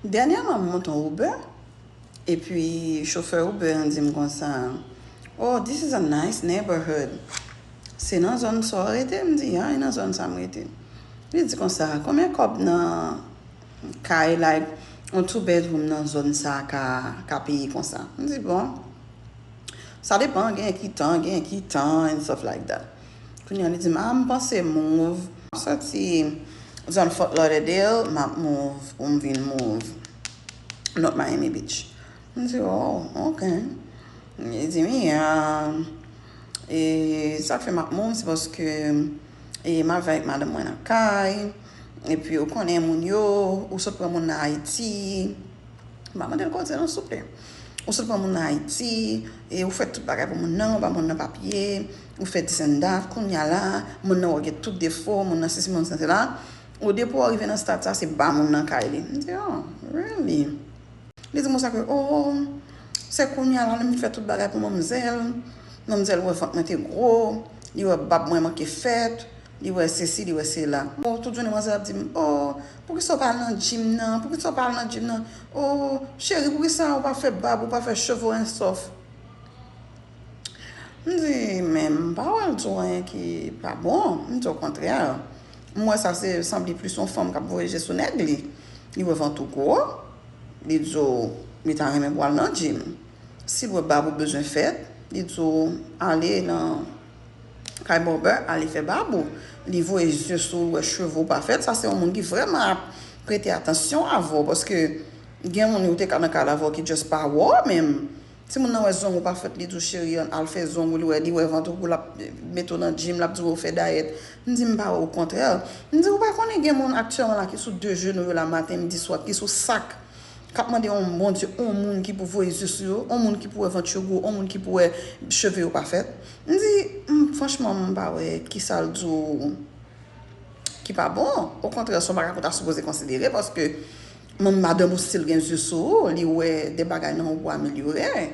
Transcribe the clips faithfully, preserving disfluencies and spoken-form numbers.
Dènyèman, m monte yon Uber, epi chofè Uber an di m konsa, "Oh, this is a nice neighborhood." "Se nan zòn sa w rete?" M di, "Ya, e nan zòn sa m rete." Li di konsa, "Konbyen kòb nan kay, like, yon two bedroom nan zòn sa ka, ka peye konsa?" M di, "Bon, sa depan, genyen ki tan, genyen ki tan, and stuff like that." Kounye a, li di m, "Ah, m panse move. M soti zòn Fort Lauderdale, m ap move, pou m vin move North Miami Beach." M di, "Oh, ok." Li di m, "Yeah, e sa k fè m ap move, se paske e m ap viv avèk madanm mwen nan kay, epi ou konnen moun yo, ou sot pran moun nan Ayiti." M pa mande l kote non, souple. "Ou sot pran moun nan Ayiti, e ou fè tout bagay pou moun nan, ou ba moun nan papye, ou fè this and that, kounye a la, moun nan wè gen tout defo, moun nan sesi, moun nan sela. Ou depi w rive nan stad sa, se ba moun nan kay li." M di, "Oh, really?" Li di m konsa ke, "Oh, se kounye a la, lè m fè tout bagay pou manmzèl. Manmzèl wè vant mwen te gwo, li wè bab mwen manke fèt, li wè sesi, li wè sela." Oh, tout jounen manzèl ap di m, "Oh, poukisa w pa al nan gym nan? Poukisa w pa al nan gym nan? Oh, cheri, poukisa w pa fè bab, ou pa fè cheve w and stuff?" M di, "Men m pa wè l di w anyen ki pa bon." M di, "Okontrè, m wè sa se sanble plis yon fanm k ap voye je sou nèg li. Li wè vant ou gwo, li di w li ta renmen pou al nan gym. Si l wè bab ou bezwen fèt, li di w ale nan kay bòbè, ale fè bab ou. Li voye zye sou ou, l wè cheve w pa fèt." Sa se yon moun ki vrèman ap prete atansyon avè w, paske gen moun ou te ka nan kay la avè w ki just pa wè w menm. Si moun nan wè zong ou pa fèt, li di w, "Cheri, ann al fè zong ou," li wè, li wè vant ou gwo, l ap mete w nan gym, l ap di w, "Fè dayèt." M di, "M pa wè, okontrè." M di, "Ou pa konnen gen moun aktyèlman la ki sou de jenou yo la maten, midi, swa, ki sou sak, k ap mande yon Bondye, yon moun ki pou voye zye sou yo, yon moun ki pou wè vant yo gwo, yon moun ki pou wè cheve yo pa fèt." M di, "M, franchman, m pa wè kisa l di w ki pa bon. Okontrè, se yon bagay ke w ta sipoze konsidere, paske menm madanm ou still gen zye sou ou, li wè de bagay nan ou pou amelyore.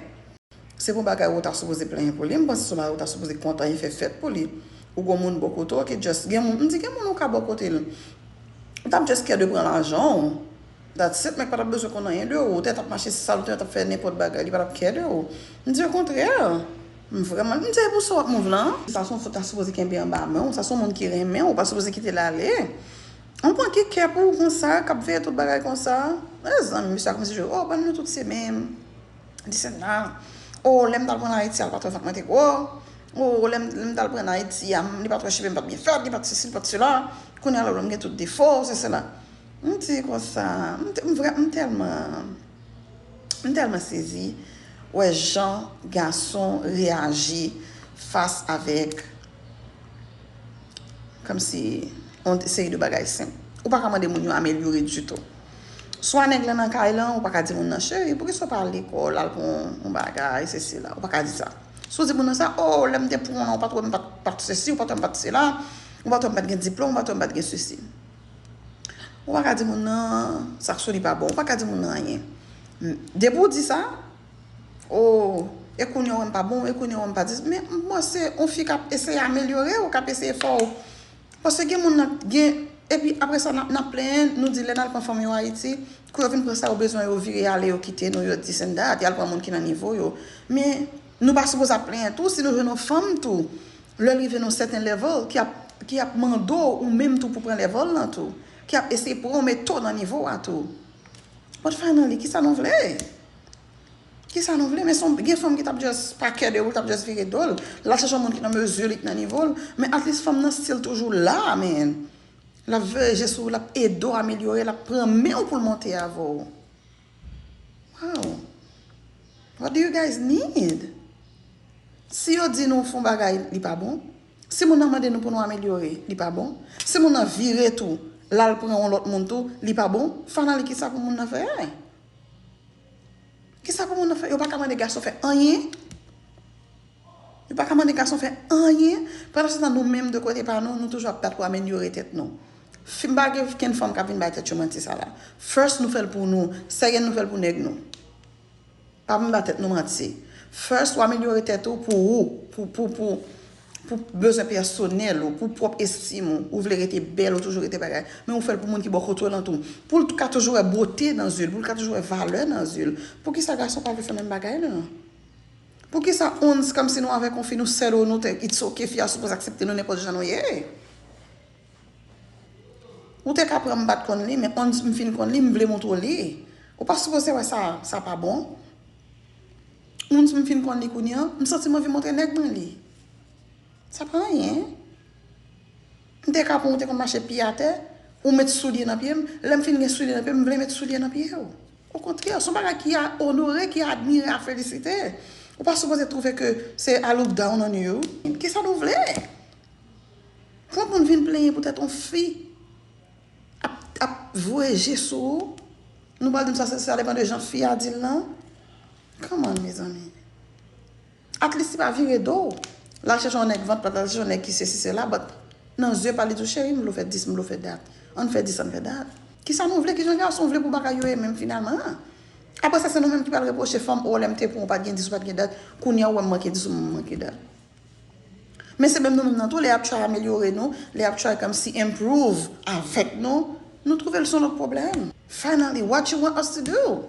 Se pou yon bagay ou ta sipoze plenyen pou li, m panse se yon bagay ou ta sipoze kontan e fè fèt pou li. Ou gon moun bò kote w ki just gen moun, m di gen moun ou ka bò kote l, ou t ap just care de pran lajan w. That's it, men pa t ap bezwen konn anyen de ou. Ou te t ap mache sal, ou te t ap fè nenpòt bagay, li pa t ap care de ou. M di, "Okontrè, m vrèman," m di, "E pou sa w ap move lan? Sa se yon fi w ta sipoze kenbe anba men w, sa se yon moun ki renmen w, ou pa sipoze kite l ale. Yon moun ki care pou ou konsa, k ap veye tout bagay konsa." Mezanmi, mesye a kòmanse jwe, "Oh, ban nou tout se menm." This and that. "Oh, lè m t al pran l Ayiti a, l pa t wè vant mwen te gwo. Oh, lè m, lè m t al pran l Ayiti a, m, li pa t wè cheve m pa t byen fèt, li pa t sesi, li pa t sela. Kounye a la, lè m gen tout defo, se sela." M di konsa, m te, m vrè, m tèlman, m tèlman sezi wè jan gason reyaji fas avèk kòmsi yon seri de bagay senp. Ou pa ka mande moun yo amelyore ditou. Swa nèg lan nan kay lan, ou pa ka di moun nan, "Cheri, poukisa w pa al lekòl, al pran yon bagay, se sela." Ou pa ka di sa. Si w di moun nan sa, "Oh, lè m te pran w lan, ou pa t wè m pa t, pa t sesi, ou pa t wè m pa t sela, ou pa t wè m pa t gen diplòm, ou pa t wè m pa t gen sesi." Ou pa ka di moun nan, "Sa k sou li pa bon." Ou pa ka di moun nan anyen. M, depi w di sa, "Oh, e kounye a w wè m pa bon, e kounye a w wè m pa dis." Men, m panse, yon fi k ap eseye amelyore w, k ap eseye fè w. Paske gen moun nan, gen, epi apre sa, n ap, n ap plenyen, nou di, lè n al pran fanm yo Ayiti, kou yo vin pran sa yo bezwen, yo vire ale, yo kite nou, yo this and that, y al pran moun ki nan nivo yo. Men, nou pa sipoze ap plenyen tou, si nou jwenn yon fanm tou, lè l rive nan yon sèten level, ki ap, ki ap mande w ou menm tou pou pran level lan tou, ki ap eseye pran w mete w nan nivo a tou. But finally, kisa nou vle? Kisa nou vle? Men se yon, gen fanm ki t ap just pa care de ou, l t ap just vire do l. L al chèche yon moun ki nan mezi li, ki nan nivo l. Men at least fanm nan still toujou la, man. L ap veye je sou ou, l ap ede w amelyore, l ap pran men w pou l monte avè w. Wow. What do you guys need? Si yo di nou fè yon bagay, li pa bon. Si moun nan mande nou pou nou amelyore, li pa bon. Si moun nan vire tou, l al pran yon lòt moun tou, li pa bon. Finally, kisa pou moun nan fè? Kisa pou moun nan fè? Yo pa ka mande gason fè anyen. Yo pa ka mande gason fè anyen. Pandan se tan, nou menm, de kote pa nou, nou toujou ap bat pou amelyore tèt nou. Fi, m pa gen kenn fanm k ap vin bay tèt yo manti sa la. First, nou fè l pou nou. Second, nou fè l pou nèg nou. Pa vin bay tèt nou manti. First, w amelyore tèt ou pou ou. Pou, pou, pou, Pou bezwen pèsonèl ou, pou pwòp estim ou, ou vle rete bèl, ou toujou rete bagay. Men ou fè l pou moun ki bò kote w lan tou. Pou l ka toujou wè bote nan zye l, pou l ka toujou wè valè nan zye l. Poukisa gason pa vle fè menm bagay lan? Poukisa ons kòmsi nou avèk yon fi, nou sèl ou, nou te, it's ok, fi a sipoze aksepte nou nenpòt jan nou ye? Ou te ka pran m pa t konn li, men once m fin konn li, m vle montre w li. Ou pa sipoze wè sa, sa pa bon. Once m fin konn li kounye a, m santi m anvi montre nèg mwen li. Sa pa anyen. M te ka pran ou te konn mache pye atè, ou met soulye nan pye m, lè m fin gen soulye nan pye m, m vle met soulye nan pye w. Okontrè, se yon bagay ki a onore, ki a admire, a felisite. Ou pa sipoze twouve ke se a look down on you. Kisa nou vle? Pou moun vin plenyen poutèt yon fi ap, ap voye je sou ou, nou pral di m sa, sa, sa depann de jan fi a di l lan. Come on, mezanmi. At least li pa vire do. L al chèche yon nèg vant plat, l al chèche yon nèg ki sesi sela, but nan zye pa l li di w, cheri, m vle w fè this, m vle w fè that. Ann fè this, ann fè that. Kisa nou vle, kijan gason vle pou bagay yo ye menm finalman? Apre sa, se nou menm ki pral repwoche fanm, o, lè m te pran w, ou pa t gen this, ou pa t gen that. Kounye a, ou wè m manke this, ou m manke that. Men se menm nou menm nan tou, lè y ap try amelyore nou, lè y ap try kòmsi improve avèk nou, nou twouve l se yon lòt pwoblèm. Finally, what you want us to do?